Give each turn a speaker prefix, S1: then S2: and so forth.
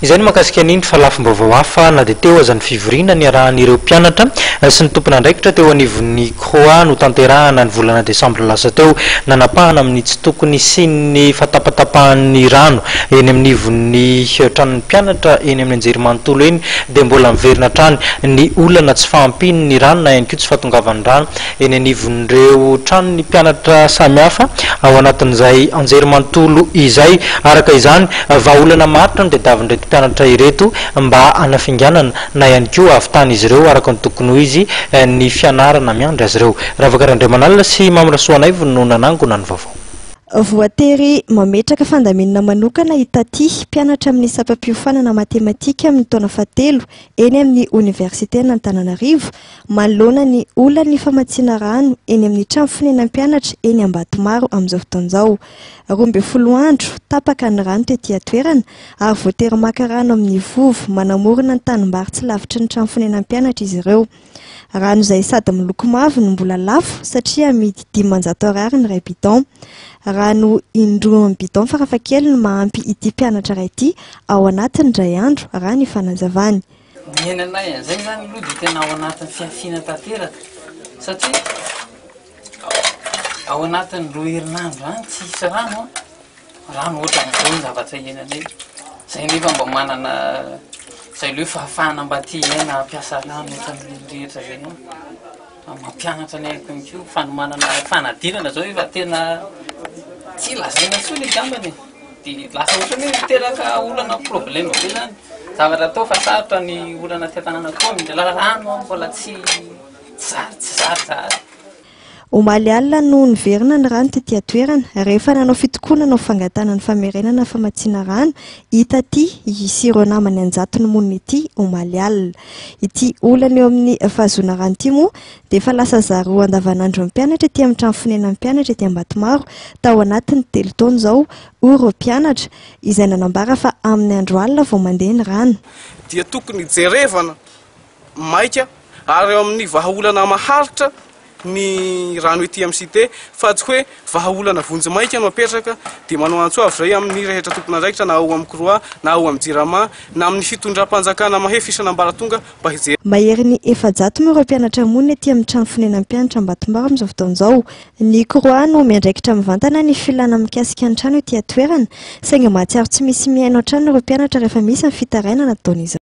S1: Izay no mahakasika an'iny fa lafim-baovao hafa na dia teo aza ny fivoriana niarahan'ireo mpianatra sy ny tompon'andraikitra teo anivon'ny CROA notanterahana ny volana desambra lasa teo nanapahana amin'ny tsy tokony hisian'ny fahatapatapahan'ny rano eny amin'ivon'ny tranon'ny mpianatra eny amin'ny anjerimanontolo eny dia mbola miverina hatrany ny olana tsy fahampian'ny rano na ihany koa tsy fahatongavan'ny rano eny anivon'ireo tranon'ny mpianatra samihafa ao anatin'izay anjerimanontolo izay. Araka izany, vahaolana maharitra no tadiavin'ireto mpianatra ireto mba hanafinganana na ihany koa hahavitan'izy ireo araka ny tokony ho izy ny fianarana miandry azy ireo. Ravaka Randriamanalina sy Mamy Rasoanaivo no nanangona ny vaovao.
S2: Voatery mametraka fandaminana manokana i Taty, mpianatra amin'ny sampam-piofanana matematika amin'ny taona fahatelo eny amin'ny Oniversiten'Antananarivo, manoloana ny olan'ny famatsiana rano eny amin'ny trano fonenan'ny mpianatra eny Ambatomaro amin'izao fotoana izao. 12 andro, tapaka ny rano tety an-toerana ary voatery maka rano amin'ny vovo manamorona ny tanimbary tsy lavitry ny trano fonenan'ny mpianatra izy ireo. Rano izay sady miloko mavo no mbola lafo satria amidy 500 ariary ny iray bidon. Rano indroa amin'ny bidon farafahakeliny mahampy ity mpianatra iray ity ao anatin'ny indray andro raha ny fanazavany.
S3: Ny henanay an'izay zany aloha dia tena ao anatin'ny fihafiana tanteraka satria ao anatin'ny roa herinandro any tsy hisy rano an, rano ohatran'izao ny zavatra iainanay, zay nefa mba manana zay le hoe fahafahana mba te hiaina hampiasa rano ohatran'ny rehetra zay ihany. Mampianatra anay ihany koa fanomanana fanadinana zao efa tena tsy lazaina intsony angambany e, de lasa ohatran'ny hoe miteraka olana problème be zany, zavatra atao fa sarotra ny olana aty an-tanàna koa mila rano mbola tsy zary tsy zary zary.
S2: Omaly alina no niverina ny rano tety an-toerana, rehefa nanao fitokonana ho fangatahana ny famerenana famatsiana rano hita aty sy ireo namany an-jatony monina ity omaly alina. Ity olana eo amin'ny fahazoana rano ity moa dia efa lasa zary ho andavanandron'ny mpianatra ety amin'ny trano fonenan'ny mpianatra ety Ambatomaro tao anatin'ny telo taona izao, hoy ireo mpianatra, izay nanambara fa amin'ny andro alina vao mandeha ny rano.
S4: Dia tokony jerevana maika ary eo amin'ny vahaolana maharitra ny rano ety amin'ny cité fa tsy hoe vahaolana vonjimaika no apetraka dia manao antso avo izay amin'ny rehetra tompon'andraikitra na ao amin'ny Croix na ao amin'ny Jirama na amin'ny fitondram-panjakana mahefa isan'ambaratonga mba hijery
S2: Maherin'ny 400 moa ireo mpianatra monina ety amin'ny trano fonenan'ny mpianatra Ambatombary amin'izao fotoana izao. Ny Croix no miandraikitra mivantana ny filana mikasika ny trano ety an-toerana, saingy mahatsiaro tsy misy mihaino hatrany ireo mpianatra rehefa misy ny fitarainana ataon'izy ireo.